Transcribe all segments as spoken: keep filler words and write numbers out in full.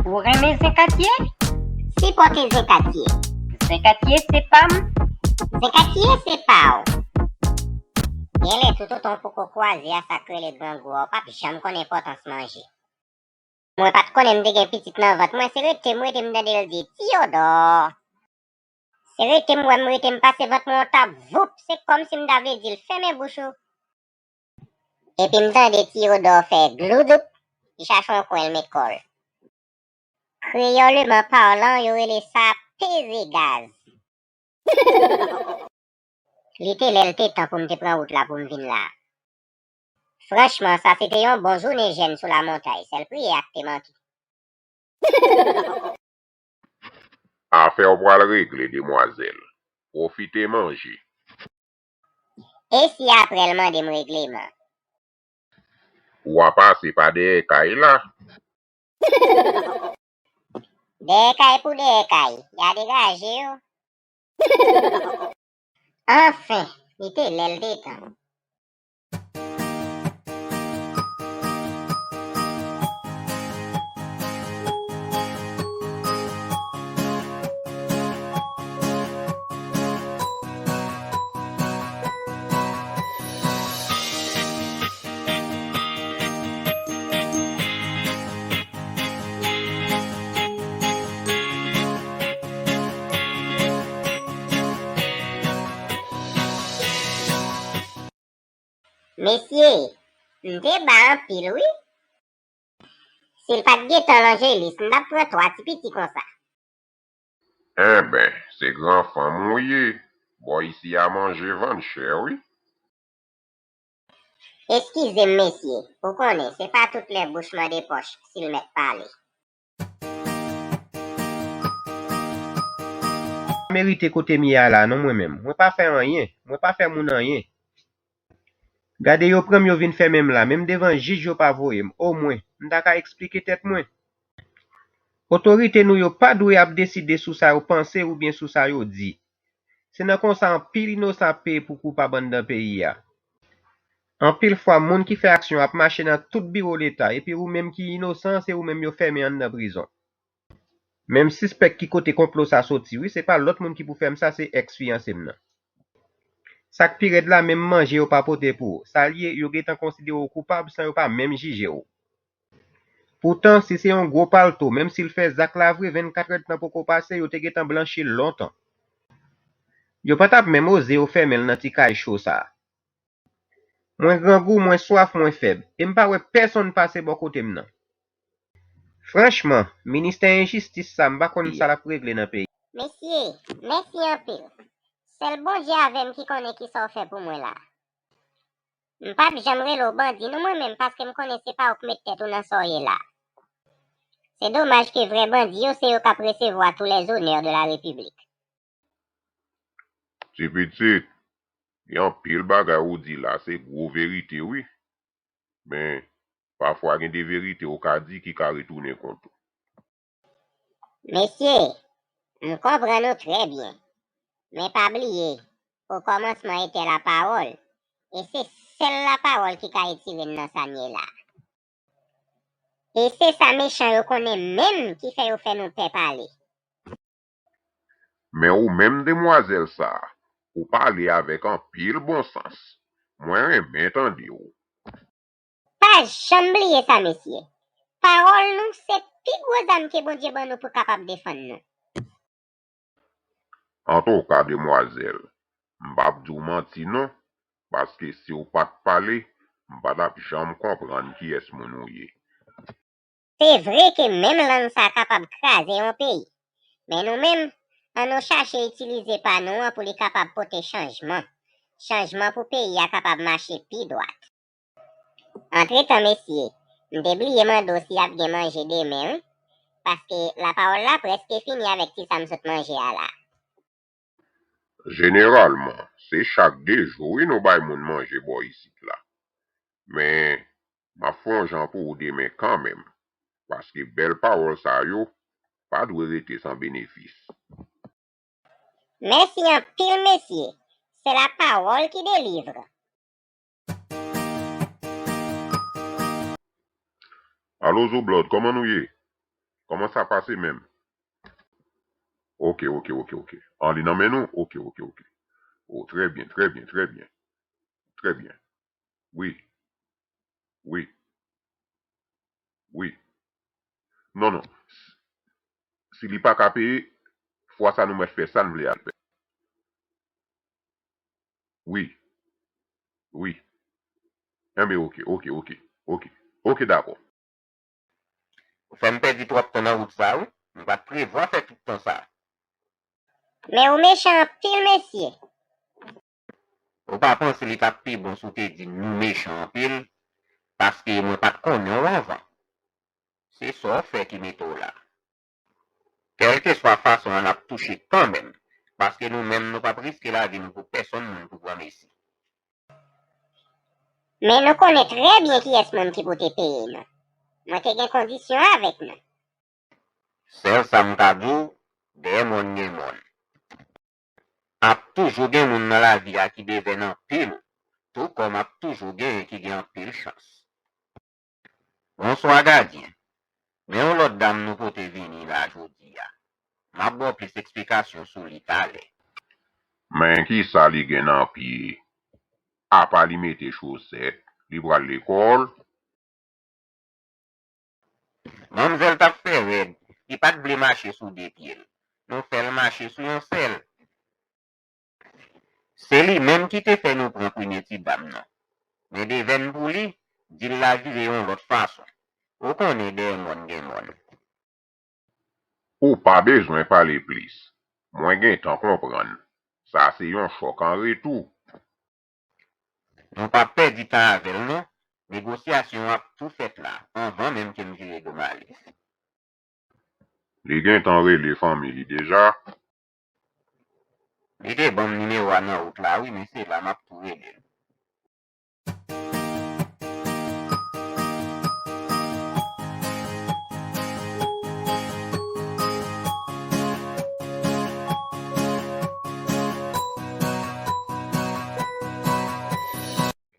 Ou renmen Zen Katye? Sipòte Zen Katye. Zen Katye se pa m. Zen Katye se pa w. Genlè toutotan w poko kwaze a sa k rele grangou a, w p ap janm konn enpòtans manje. Mwen pa t konnen m te gen pitit nan vant mwen, se rete m rete m tande l di, "Tiyodò." Se rete m wè m rete m pase vant mwen yon tap, voup, se kòmsi m ta vle di l, "Fèmen bouch ou." Epi m tande Tiyodò fè gloudoup, li chache yon kwen l met kò l. Kreyòleman palan, yo rele sa peze gaz. Li te lè l te tan pou m te pran wout la pou m vin la. Franchman, sa se te yon bon jounen jèn sou lamontay, sèl priyè a k te manke. Afè w pral regle, demwazèl. Pwofite manje. E si apre l mande m regleman? Ou a pase pa dèyè kay la. Dèyè kay pou dèyè kay, y a degaje yo. Anfen, li te lè l te tan. Mesye, m te ba anpil wi. Si l pa t gentan lanjelis, m t ap pran twa ti piti konsa. Enben, se gran fanm ou ye. Bò isi a manje vann chè wi. Eskize m, mesye. Ou konnen, se pa tout lè bouch mande pòch si l mèt pale. Merite kote m ye a la non mwen menm. Mwen pa fè anyen. Mwen pa fè moun anyen. Gade yo pran m yo vin fèmen m la. Menm devan jij yo pa voye m. O mwen, m ta ka eksplike tèt mwen. Otorite nou yo pa dwe ap deside sou sa yo panse oubyen sou sa yo di. Se nan konsa anpil inosan ap peye pou koupab anndan peyi a. Anpil fwa, moun ki fè aksyon ap mache nan tout biwo Leta, epi ou menm ki inosan, se ou menm yo fèmen anndan prizon. Men m sispèk ki kote konplo sa soti, wi, se pa lòt moun ki pou fè m sa, se èks fiyanse m nan. Sa k pi rèd la, menm manje yo pa pote pou ou. Sa l ye, yo gentan konsidere w koupab san yo pa menm jije w. Poutan, si se yon gwo palto, menm si l fè zak la vre, vennkat èdtan poko pase, yo te gentan blanchi l lontan. Yo pa t ap menm oze yo fèmen l nan ti kay cho sa a. Mwen grangou, mwen swaf, mwen fèb, e m pa wè pèsonn pase bò kote m nan. Franchman, ministè enjistis sa, m pa konn sa l ap regle nan peyi. Mesye, mèsi anpil. Sèl Bondye avè m ki konnen kisa w fè pou mwen la. M p ap janm rele w bandi non mwen menm, paske m konnen se pa ou k met tèt ou nan sa w ye la. Se domaj ke vrè bandi yo se yo k ap resevwa tous les honneurs de la République. Ti pitit, gen anpil bagay ou di la se gwo verite wi. Men, pafwa gen de verite ou ka di ki ka retounen kont ou. Mesye, m konprann ou trè byen. Men pa bliye, okòmansman etè lapawòl, e se sèl lapawòl ki ka retire n nan sa n ye la. E se sa mechan yo konnen menm ki fè yo fè nou pè pale. Men ou menm demwazèl sa a, ou pale avèk anpil bon sans. Mwen renmen tande w. Pa janm bliye sa, mesye. Pawòl nou se pi gwo zam ke Bondye ban nou pou kapab defann nou. Antouka, demwazèl, m p ap di w manti non, paske si w pa t pale, m pa t ap janm konprann kiyès moun ou ye. Se vre ke menm lang sa kapab kraze yon peyi, men nou menm, ann nou chache itilize pa nou an pou li kapab pote chanjman. Chanjman pou peyi a kapab mache pi dwat. Antretan, mesye, m te bliye mande w si ap gen manje demen, wi, paske lapawòl la prèske fini avèk ti sa m sot manje a la. Jeneralman, se chak de jou wi nou bay moun manje bò isit la. Men, m ap fè yon jan pou ou demen kanmenm, paske bèl pawòl sa yo pa dwe rete san benefis. Mèsi anpil, mesye. Se lapawòl ki delivre. Alo Zo Blood, kòman nou ye? Kòman sa pase menm? Oke, oke, oke, oke. An, li nan men nou? Oke, oke, oke. O, trè byen, trè byen, trè byen. Trè byen. Wi. Wi. Wi. Non, non. Si li pa ka peye, fwa sa nou mèt fè sa n vle al fè. Wi. Wi. Enben, oke, oke, oke. Oke. Oke, dakò. Ou fè m pèdi twòp tan nan wout sa, wi. M pa t prevwa fè tout tan sa. Men ou mechan anpil, mesye. Ou pa panse li t ap pi bon si w te di m nou mechan anpil, paske mwen pa t konnen w anvan. Se sa w fè ki mete w la. Kèlkeswa fason an, n ap touche kanmenm, paske nou menm nou p ap riske lavi nou pou pèsonn moun pou pran mesi. Men nou konnen trè byen kiyès moun ki pou te peye nou. Mwen te gen kondisyon avèk nou. Sèl sa m ka di w, dèyè mòn gen mòn. Ap toujou gen moun nan lavi a ki devèn anpil, tou kòm ap toujou genyen ki gen anpil chans. Bonswa, gadyen. Men yon lòt dam nou pote vini la jodi a. M ap ba w plis eksplikasyon sou li talè. Men kisa li gen nan pye? Apa li mete chosèt, li pral lekòl? Manmzèl t ap fè rèd, li pa t vle mache sou de pye l. Nou fè l mache sou yon sèl. Se li menm ki te fè nou pran premye ti dam nan. Men devèn pou li, dil la vire yon lòt fason. Ou konnen dèyè mòn gen mòn. Ou pa bezwen pale plis. Mwen gentan konprann. Sa se yon chòk an retou. Nou p ap pèdi tan avè l non. Negosyasyon an ap tou fèt la, anvan menm ke m vire do m ale. Li gentan rele fanmi li deja. Li te ban m nimewo a nan wout la wi, men se la m ap tou rele l.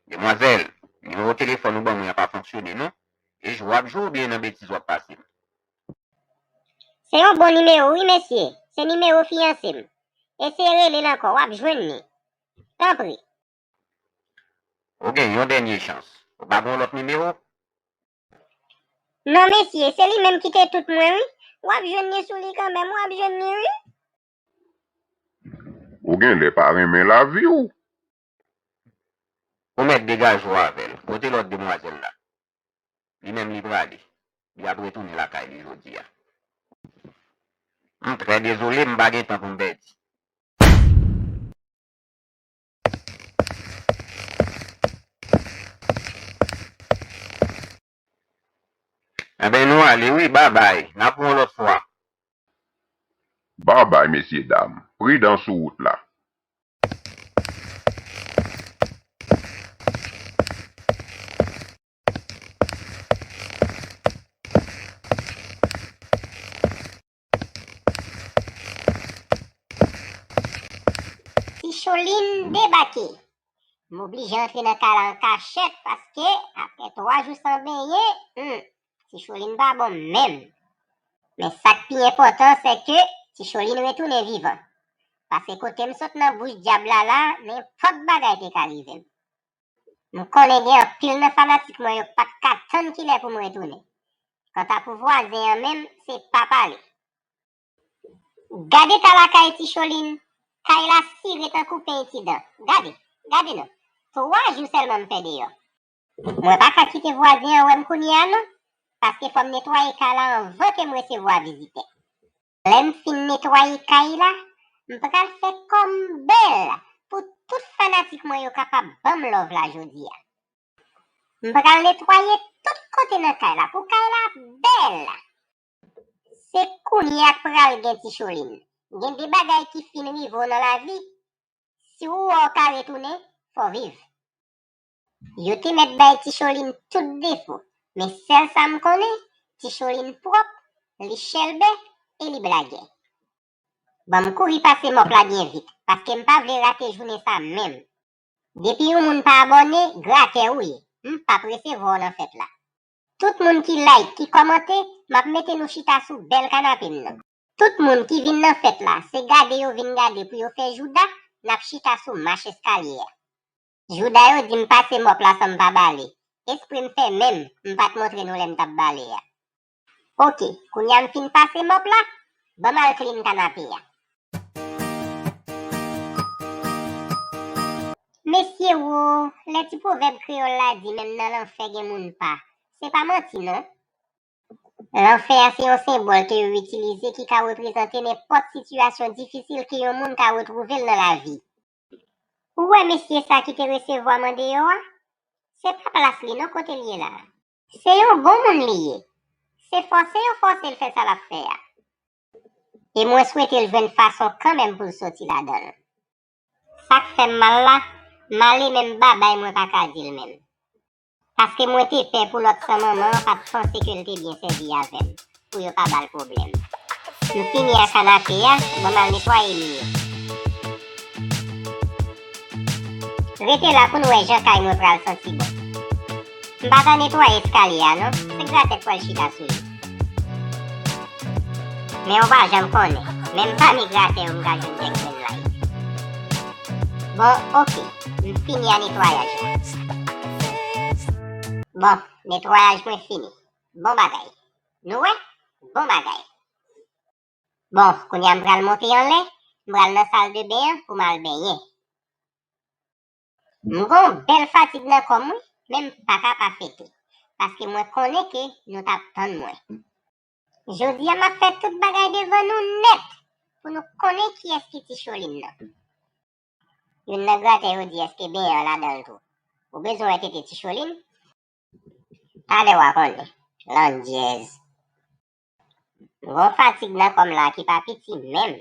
Demwazèl, nimewo telefòn ou ban mwen an pa fonksyone non. E jwe w ap jwe oubyen nan betiz w ap pase m? Se yon bon nimewo wi mesye, se nimewo fiyanse m. Eseye rele l ankò, w ap jwenn li. Tanpri. Ou gen yon dènye chans. Ou pa gen yon lòt nimewo? Non mesye, se li menm ki te tout mwen wi. W ap jwenn li sou li kanmenm, w ap jwenn li wi. Ou genlè pa renmen lavi w. Ou mèt degaje w avè l. Kote lòt demwazèl la? Li menm li prale. Li ap retounen lakay li jodi a. M trè dezole, m pa gen tan pou m pèdi. Enben, nou ale wi, babay. N ap wè yon lòt fwa. Babay, mesyedam. Pridan sou wout la. Ticholin debake. M oblije antre nan kay la an kachèt paske apre twa jou san benyen, hmm, Ticholin pa bon menm. Men sa k pi enpòtan, se ke Ticholin retounen vivan. Paske kote m sot nan bouch dyab la la, nenpòt bagay te ka rive m. M konnen gen anpil nan fanatik mwen yo k pa t ka tann kilè pou m retounen. Kanta pou vwazen an menm, se pa pale. Gade ta lakay Ticholin, kay la sire tankou pen ti dan. Gade, gade non, twa jou sèlman m fè deyò. Mwen pa ka kite vwazen an wè m kounye a non, paske fò m netwaye kay la anvan ke m resevwa vizitè. Lè m fin netwaye kay la, m pral fè kò m bèl pou tout fanatik mwen yo kapab ban m love la jodi a. M pral netwaye tout kote nan kay la pou kay la bèl. Se kounye a k pral gen Ticholin. Gen de bagay ki fin rive w nan lavi, si w wè w ka retounen, fò w viv. Yo te mèt bay Ticholin tout defo, men sèl sa m konnen, Ticholin pwòp, li chèlbè e li blagè. Ban m kouri pase mòp la byen vit, paske m pa vle rate jounen sa menm. Depi yon moun pa abòne, gratè ou ye. M p ap resevwa w nan fèt la. Tout moun ki like, ki kòmante, m ap mete nou chita sou bèl kanape m nan. Tout moun ki vin nan fèt la, se gade yo vin gade pou yo fè jouda, n ap chita sou mach eskalye a. Jouda yo di m pase mòp la san m pa bale. Espre m fè menm, m pa t montre nou lè m t ap bale a. Oke, kounye a m fin pase mòp la, ban m al clean kanape a. Mesye wo, lè ti pwovèb kreyòl la di menm nan lanfè gen moun pa, se pa manti non. Lanfè a se yon senbòl ke yo itilize ki ka reprezante nenpòt sitiyasyon difisil ke yon moun ka retwouve l nan lavi. Ou wè mesye sa ki te resevwa m andeyò a? Se pa plas li non kote l ye la. Se yon bon moun li ye. Se fòse yo fòse l fè sa l ap fè a. E mwen swete l jwenn fason kanmenm pou l soti ladan l. Sa k fè m mal la, m ale menm babay mwen pa ka di l menm. Paske mwen te pè pou lòt san manman an pa t panse ke l te byen sèvi avè m, pou yo pa ba l pwoblèm. M fini ak kanape a, ban m al netwaye mi yo. Rete la pou n wè jan kay mwen pral santi bon. M pa ka netwaye eskalye a non, se gratè k pral chita sou li. Men ou pa janm konnen, menm pami gratè yo m ka jwenn kèk grenn like. Bon, oke, m fini a netwayaj la. Bon, netwayaj mwen fini. Bon bagay. Nou wè? Bon bagay. Bon, kounye a m pral monte anlè, m pral nan sal de ben an pou m al benyen. M gon bèl fatig nan kò m wi, men m pa ka pa fete, paske mwen konnen ke nou t ap tann mwen. Jodi a m ap fè tout bagay devan nou nèt, pou nou konnen kiyès ki Ti Cholin nan. Youn nan gratè yo di èske benyen an ladan l tou. Ou bezwen wè tete Ti Cholin? Talè w a konnen. Landjèz. M gon fatig nan kò m la ki pa piti menm.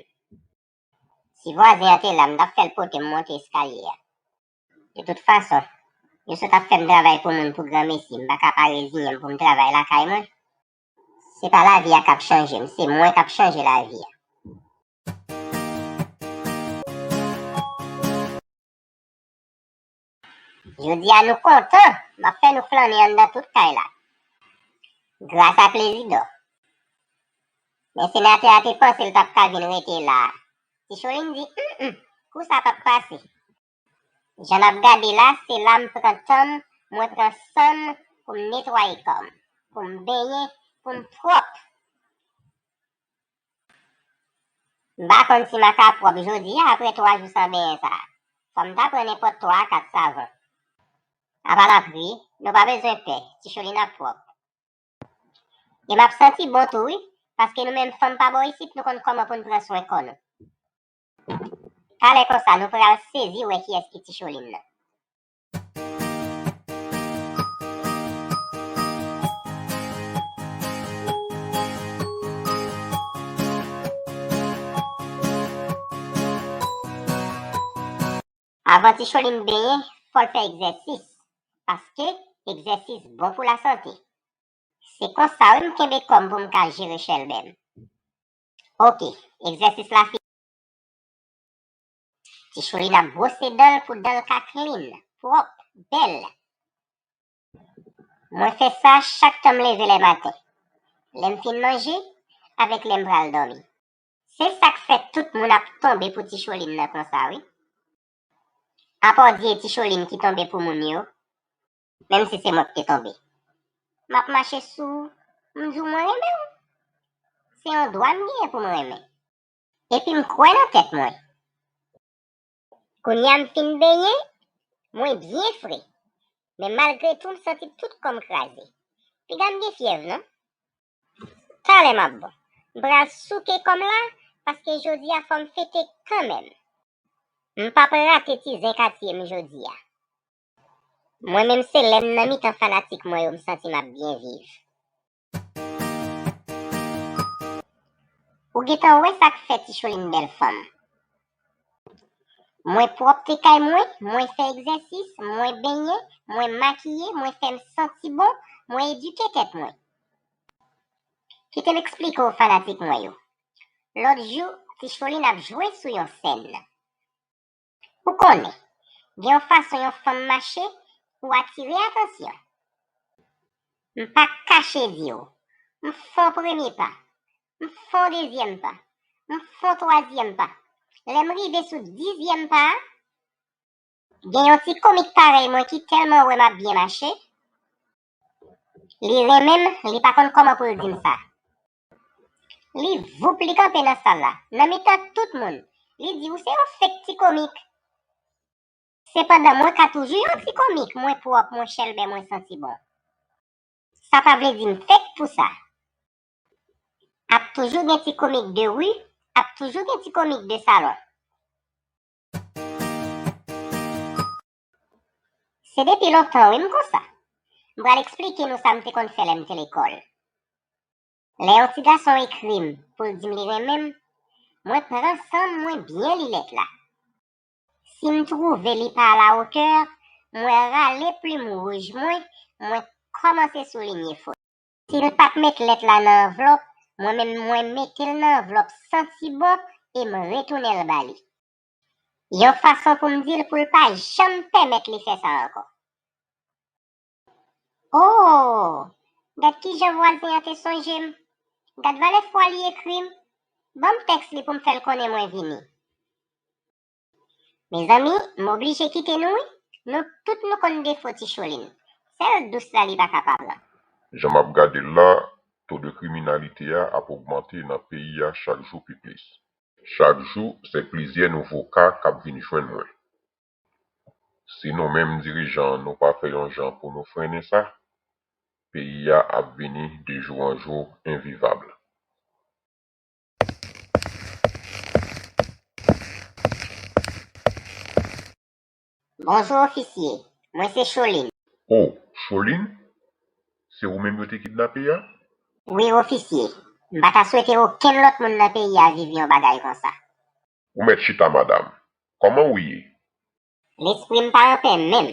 Si vwazen an te la, m t ap fè l pote m monte eskalye a. De tout fason, yo sot ap fè m travay pou moun pou granmesi, m pa ka pa reziyen m pou m travay lakay mwen. Se pa lavi a k ap chanje m, se mwen k ap chanje lavi a. Jodi a nou kontan, m ap fè nou flannen anndan tout kay la. Gras a Plezidò. Men senatè a te panse l t ap ka vin rete la a. Ti Cholin di, mm, mm, kou sa p ap pase. Jan n ap gade la, se la m pran tan m, mwen pran san m pou m netwaye kò m, pou m benyen, pou m pwòp. M pa konn si m a ka pwòp jodi a apre twa jou san benyen sa a. Fò m ta pran nenpòt twa a kat savon. Apa n ap ri, nou pa bezwen pè, Ti Cholin ap pwòp. E m ap santi bon tou wi, paske nou menm fanm pa bò isit nou konn kòman pou n pran swen kò nou. Talè konsa nou pral sezi wè kiyès ki Ti Cholin nan. Avan Ti Cholin benyen, fò l fè egzèsis, paske egzèsis bon pou lasante. Se konsa wi m kenbe kò m pou m ka jere chèlbè m. Oke, egzèsis la fini. Ti Cholin ap bwose dan l pou dan l ka clean, pwòp, bèl. Mwen fè sa chak tan m leve lè maten. Lè m fin manje, avèk lè m pral dòmi. Se sa k fè tout moun ap tonbe pou Ti Cholin nan konsa wi. Apa w di e Ti Cholin ki tonbe pou moun yo, menm si se mwen k te tonbe. M ap mache sou ou, m di w mwen renmen w. Se yon dwa m genyen pou m renmen. Epi m kwè nan tèt mwen. Kounye a m fin benyen, mwen byen fre. Men malgre tou m santi tout kò m kraze. Piga m gen fyèv non. Talè m ap bon. M pral souke kò m la, paske jodi a fò m fete kanmenm. M p ap rate ti zen katye m jodi a. Mwen menm se lè m nan mitan fanatik mwen yo m santi m ap byen viv. Ou gentan wè sa k fè Ti Cholin bèl fanm. Mwen pwòpte kay mwen, mwen fè egzèsis, mwen benyen, mwen makiye, mwen fè m santi bon, mwen edike tèt mwen. Kite m eksplike w fanatik mwen yo. Lòt jou, Ti Cholin ap jwe sou yon sèn. Ou konnen, gen yon fason yon fanm mache pou atire atansyon. M pa ka mache di w. M fè yon premye pa. M fè yon dezyèm pa. M fè yon twazyèm pa. Lè m rive sou dizyèm pa a, gen yon ti komik parèy mwen ki tèlman wè m ap byen mache, li renmen m, li pa konn kòman pou l di m sa. Li voup, li kanpe nan sal la, nan mitan tout moun. Li di, "Ou se yon fake ti komik." Sepandan, mwen ka toujou yon ti komik, mwen pwòp, mwen chèlbè, mwen santi bon. Sa pa vle di m fake pou sa. Ap toujou gen ti komik de ri, ap toujou gen ti komik de salon. Se depi lontan wi m konsa. M pral eksplike nou sa m te konn fè lè m te lekòl. Lè yon ti gason ekri m pou l di m li renmen m, mwen pran san m, mwen byen li lèt la. Si m twouve li pa alawotè, mwen rale plim wouj mwen, mwen kòmanse soulinye fot. Si l pa t met lèt la nan anvlòp, mwen menm mwen mete l nan anvlòp santi bon e m retounen l ba li. Yon fason pou m di l pou l pa janm pèmèt li fè sa ankò. Oh! Gad kijan vwazen an te sonje m. Gad valè fwa li ekri m. Ban m tèks li pou m fè l konnen mwen vini. Mezanmi, m oblije kite nou wi. Nou tout nou konn defo Ti Cholin. Sèl dous la li pa ka pa pran. Jan m ap gade l la, to de kriminalite a ap ogmante nan peyi a chak jou pi plis. Chak jou, se plizyè nouvo ka k ap vin jwenn mwen. Si nou menm dirijan an nou pa fè yon jan pou nou frennen sa, peyi a ap vini de jou an jou envivab. Bonjou ofisye, mwen se Cholin. O, Cholin? Se ou menm yo te kidnape a? Wi ofisye, m pa ta swete okenn lòt moun nan peyi a viv yon bagay konsa. Ou mèt chita madam. Kòman ou ye? Lespri m pa anpè menm.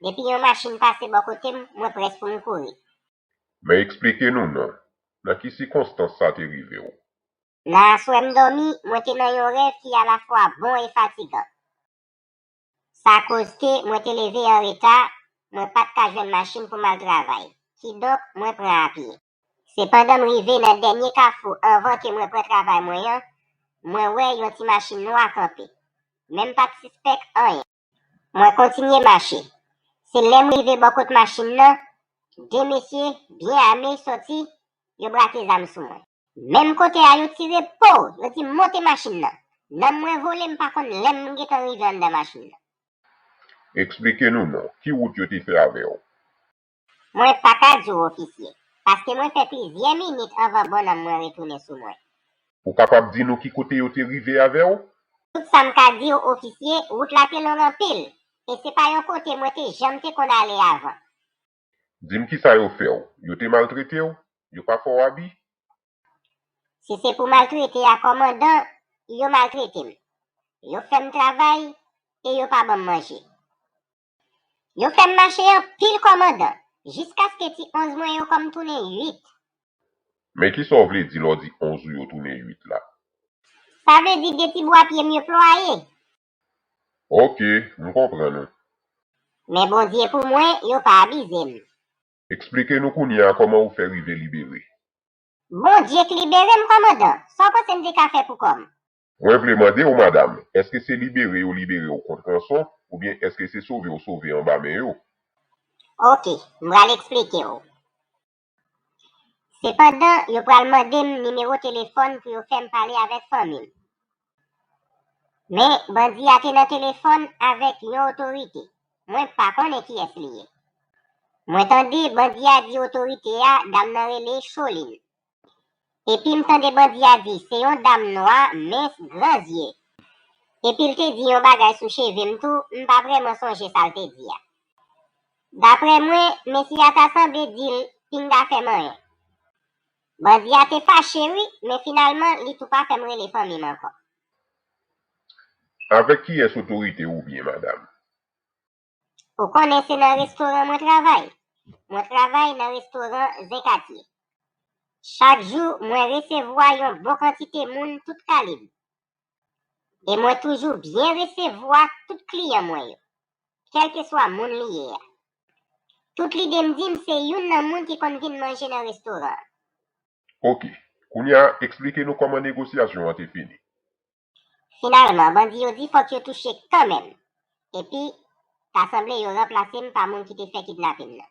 Depi yon machin pase bò kote m, mwen près pou m kouri. Men eksplike nou non, nan ki sikonstans sa te rive w? Nan aswè m dòmi, mwen te nan yon rèv ki alafwa bon e fatigan. Sa koz ke mwen te leve an reta, mwen pa t ka jwenn machin pou m al travay. Kidonk, mwen pran apye. Sepandan m rive nan dènye kafou anvan ke mwen pran travay mwen an, mwen wè yon ti machin nwa kanpe. Men m pa t sispèk anyen. Mwen kontinye mache. Se lè m rive bò kot machin nan, de mesye byen ame soti, yo brake zam sou mwen. Menm kote a yo tire pow, yo di monte machin nan. Nanm mwen vole m pa konn lè m gentan rive anndan machin nan. Eksplike nou non, ki wout yo te fè avè w? Mwen pa ka di w ofisye, paske mwen fè plizyè minit anvan bonnanm mwen retounen sou mwen. Ou kapab di nou ki kote yo te rive avè w? Tout sa m ka di w ofisye, wout la te long anpil, e se pa yon kote mwen te janm te konn ale avan. Di m kisa yo fè w? Yo te maltrete w? Yo pa fè w abi? Si se pou maltrete a kòmandan, yo maltrete m. Yo fè m travay e yo pa ban m manje. Yo fè m mache anpil kòmandan, jiskaske ti onz mwen yo kò m tounen uit. Men kisa w vle di lè w di onz ou yo tounen uit la? Sa vle di de ti bwa pye m yo plwaye. Oke, m konprann ou. Men Bondye pou mwen, yo pa abize m. Eksplike nou kounye a kòman ou fè rive libere. Bondye k libere m kòmandan, sa w panse m te ka fè pou kò m? Mwen vle mande w madam, èske se libere yo libere w kont ranson, oubyen èske se sove w sove anba men yo? Oke, m pral eksplike w. Sepandan, yo pral mande m nimewo telefòn pou yo fè m pale avèk fanmi m. Men, bandi a te nan telefòn avèk yon otorite. Mwen pa konnen kiyès li ye. Mwen tande bandi a di otorite a dam nan rele Cholin. Epi m tande bandi a di se yon dam nwa, mens, gran zye. Epi l te di yon bagay sou cheve m tou, m pa vrèman sonje sa l te di a. Daprè mwen, mesye a ta sanble di l pinga fè m anyen. Bandi a te fache wi, men finalman li tou pa fè m rele fanmi m ankò. Avèk kiyès otorite ou byen, madam? Ou konnen se nan restoran mwen travay. Mwen travay nan restoran Zen Katye. Chak jou, mwen resevwa yon bon kantite moun tout kalib. E mwen toujou byen resevwa tout kliyan mwen yo, kèlkeswa moun li ye a. Tout lide m di m se youn nan moun ki konn vin manje nan restoran an. Oke. Kounye a, eksplike nou kòman negosyasyon an te fini. Finalman, bandi yo di fòk yo touche kanmenm. Epi, ta sanble yo ranplase m pa moun ki te fè kidnapin nan.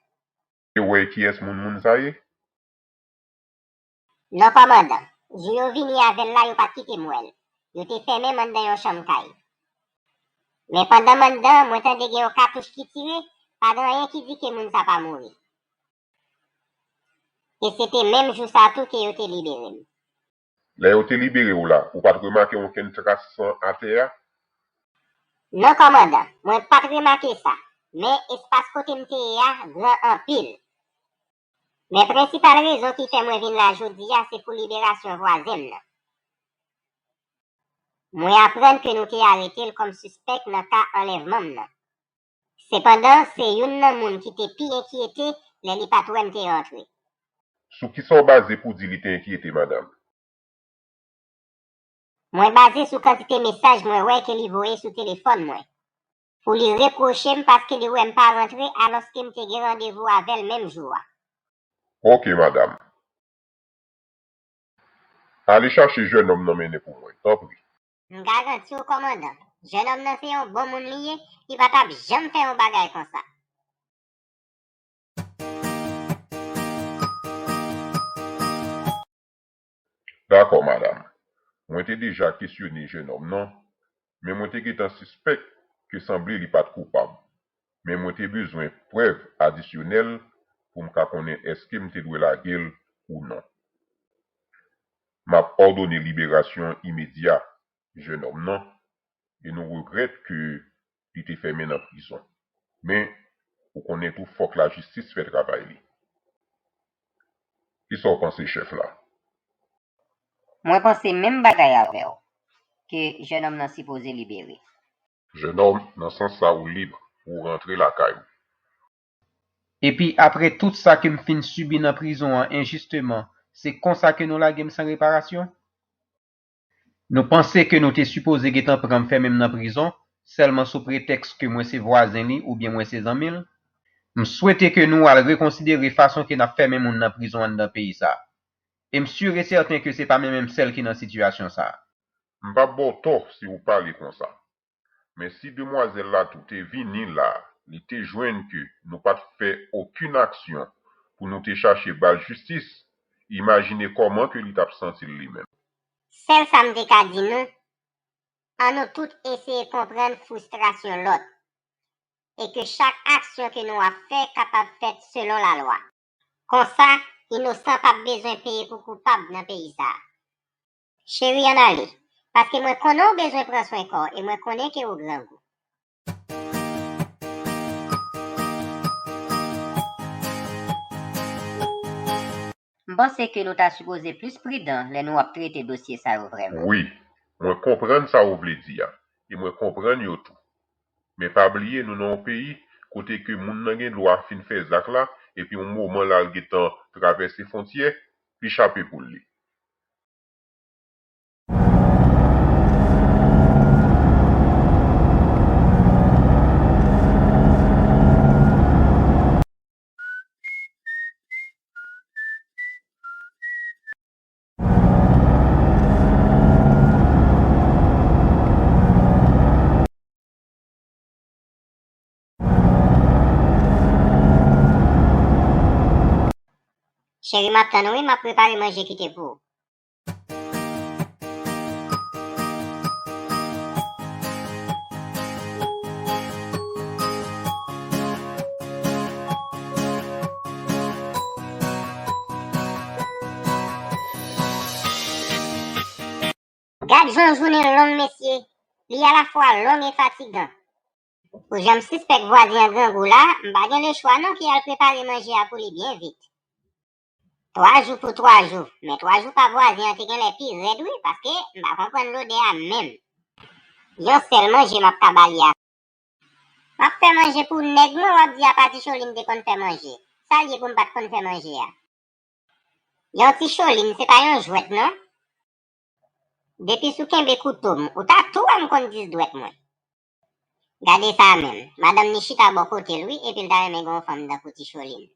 Te wè kiyès moun moun sa ye? Non, kòmandan. Jou yo vini avè l la, yo pa t kite m wè l. Yo te fèmen m anndan yon chanm kay. Men pandan m anndan, mwen tande gen yon katouch ki tire, pa gen anyen ki di ke moun sa pa mouri. E se te menm jou sa tou ke yo te libere m. Lè yo te libere w la, ou pa t remake okenn tras san atè a? Non, kòmandan, mwen pa t remake sa. Men espas kote m te ye a gran anpil. Men prensipal rezon ki fè mwen vin la jodi a se pou liberasyon vwazen m nan. Mwen aprann ke nou te arete l kòm sispèk nan ka anlèvman m nan. Sepandan, se youn nan moun ki te pi enkyete lè li pa t wè m te rantre. Sou kisa w baze pou di li te enkyete, madanm? Mwen baze sou kantite mesaj mwen wè ke li voye sou telefòn mwen, pou li repwoche m paske li wè m pa rantre alòske m te gen randevou avè l menm jou a. Oke, madanm. Ale chache jènòm nan mennen pou mwen, tanpri. M garanti w, kòmandan, jènòm nan se yon bon moun li ye, li pa t ap janm fè yon bagay konsa. Dakò, madanm. Mwen te deja kesyone jènòm nan, men mwen te gentan sispèk ke sanble li pa t koupab. Men mwen te bezwen prèv adisyonèl pou m ka konnen èske m te dwe lage l ou non. M ap òdone liberasyon imedya jènòm nan, e nou regrèt ke li te fèmen nan prizon. Men, ou konnen tou, fòk lajistis fè travay li. Kisa w panse, chèf la? Mwen panse menm bagay avè w, ke jènòm nan sipoze libere. Jènòm, nan sans sa, ou lib pou w rantre lakay ou. Epi, apre tout sa ke m fin sibi nan prizon an enjisteman, se konsa ke nou lage m san reparasyon? Nou panse ke nou te sipoze gentan pran m fèmen m nan prizon, sèlman sou pretèks ke mwen se vwazen li oubyen mwen se zanmi l? M swete ke nou al rekonsidere fason ke n ap fèmen moun nan prizon anndan peyi sa a. E m si e sèten ke se pa mwen menm sèl ki nan sitiyasyon sa a. M p ap ba w tò si w pale konsa. Men si demwazèl la tou te vini la, li te jwenn ke nou pa t fè okenn aksyon pou nou te chache ba l jistis, imajine kòman ke li t ap santi l li menm. Sèl sa m te ka di nou, ann nou tout eseye konprann fristrasyon lòt, e ke chak aksyon ke nou ap fè kapab fèt selon lalwa. Konsa, inosan p ap bezwen peye pou koupab nan peyi sa a. Cheri, ann ale, paske mwen konnen w bezwen pran swen kò w e mwen konnen ke w grangou. M panse ke nou ta sipoze plis pridan lè nou ap trete dosye sa yo vrèman. Wi, mwen konprann sa w vle di a, e mwen konprann yo tou. Men pa bliye, nou nan yon peyi kote ke moun nan gen dwa fin fè zak la, epi yon moman l al gentan travèse fwontyè, li chape poul li. Cheri, m ap tann ou wi, m ap prepare manje kite pou ou. Gad jan jounen long, mesye. Li alafwa long e fatigan. Pou jan m sispèk vwazen an grangou la, m pa gen lechwa non ki al prepare manje a pou li byen vit. Twa jou pou twa jou, men twa jou pa vwazen an te genlè pi rèd wi, paske m pa konprann lodè a menm. Yon sèl manje m ap ka ba li a. M ap fè manje pou nèg mwen, w ap di apa Ti Cholin te konn fè manje. Sa l ye pou m pa t konn fè manje a? Yon Ti Cholin, se pa yon jwèt non. Depi sou kenbe kouto m, ou ta tou wè m konn dis dwèt mwen. Gade sa menm. Madanm ni chita bò kote l wi, epi l ta renmen gen yon fanm tankou Ti Cholin.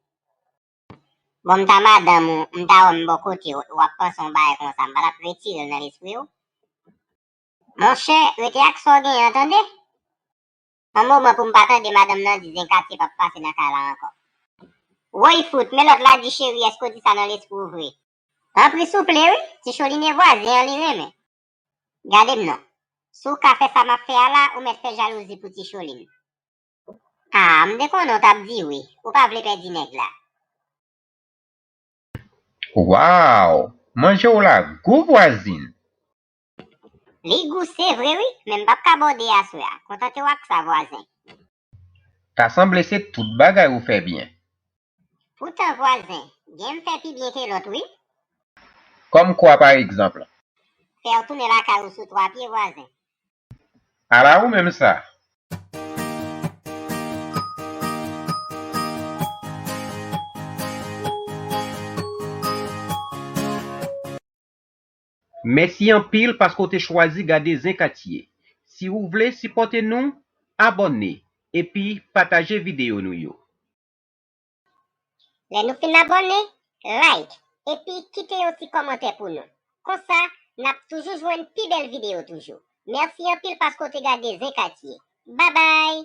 Bon, m ta madanm ou, m ta wè m bò kote w, w ap panse yon bagay konsa, m pa t ap retire l nan lespri w. Monchè, rete ak sa w genyen an, tande. Yon moman pou m pa tande madanm nan di Zen Katye p ap pase nan kay la ankò. Woy fout, men lòt la di cheri, èske w di sa nan lespri w vre? Tanpri souple wi, Ti Cholin e vwazen an li renmen. Gade m non. Si w ka fè sa m ap fè a la, ou mèt fè jalouzi pou Ti Cholin. Ah, m te konnen w t ap di wi. Ou pa vle pèdi nèg la. Waw! Manje w la gou vwazin! Li gou se vre wi, men m p ap ka bòde aswè a. Kontante w ak sa vwazen. Ta sanble se tout bagay ou fè byen. Poutan vwazen, gen m fè pi byen ke lòt wi. Kòm kwa pa egzanp? Fè w tounen lakay ou sou twa pye vwazen. Ala ou menm sa! Mèsi anpil paske w te chwazi gade Zen Katye. Si ou vle sipòte nou, abòne epi pataje videyo nou yo. Lè nou fin abòne, like, epi kite yon ti kòmantè pou nou. Konsa, n ap toujou jwenn pi bèl videyo toujou. Mèsi anpil paske w te gade Zen Katye. Babay!